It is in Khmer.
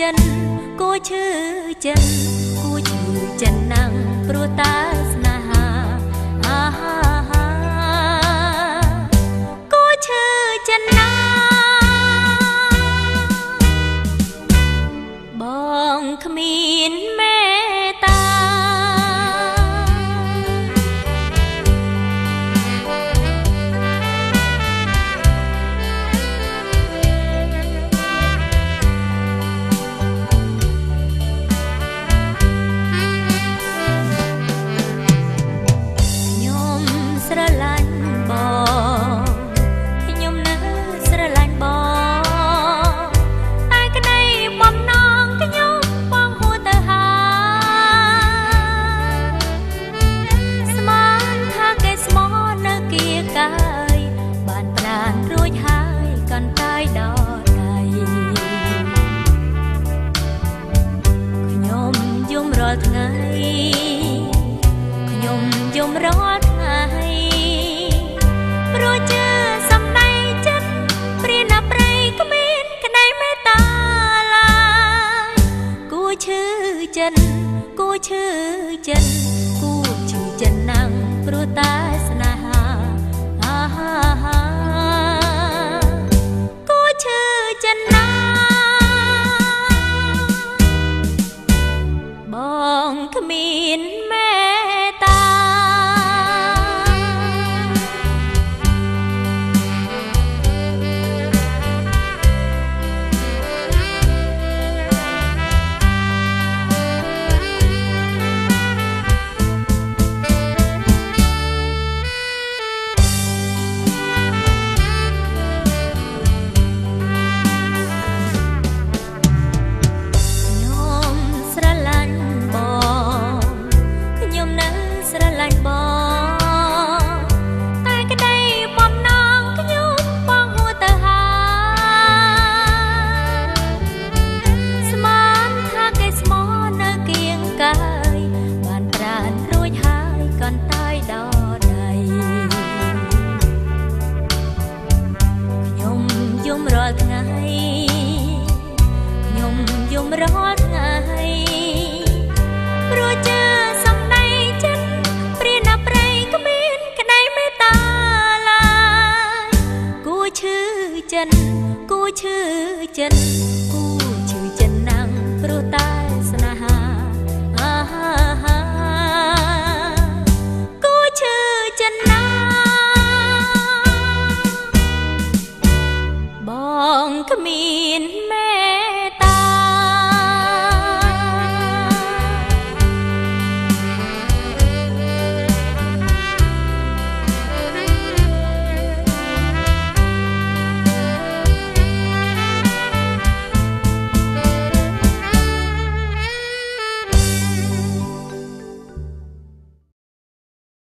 ចិនគួឈឺចិនគួឈឺចិនណាំងព្រោះតាស្នេហាអាហាគួឈឺចិនណាបងគ្មានមេត្តាស្រឡាញ់បងខ្ញុំនៅស្រឡាញ់បងតែក្តីបំណងខ្ញុំបងហួទៅហើយស្មានថាគេស្មនៅគៀកាយបានប្រានរួចហើយកន្តើយដល់ដៃខ្ញុំយំរាល់ថ្ងៃខ្ញុំយំរាល់ថ្ងៃព្រោះជឿសំដីចិត្តព្រានអប្រៃគ្មានក្តីមេត្តាឡើយគួឈឺចិនគួឈឺចិនគួឈឺចិនណាំងព្រោះតែស្នេហាអាហាគួឈឺចិនណាបងគ្មានមេត្តាស្រឡាញ់បងតែក្តីបំណងខ្ញុំបងហួទៅហើយស្មានថាគេស្មនៅគៀងកាយបានប្រានរួចហើយកន្តើយដល់ដៃខ្ញុំយំរាល់ថ្ងៃខ្ញុំយំរាល់ថ្ងៃព្រោះជឿសំដីចិត្តព្រានអប្រៃគ្មានក្តីមេត្តាឡើយគួឈឺចិនគួឈឺចិនគួឈឺចិនណាំងព្រោះតែស្នេហាអាហាគួឈឺចិនណាបងគ្មាន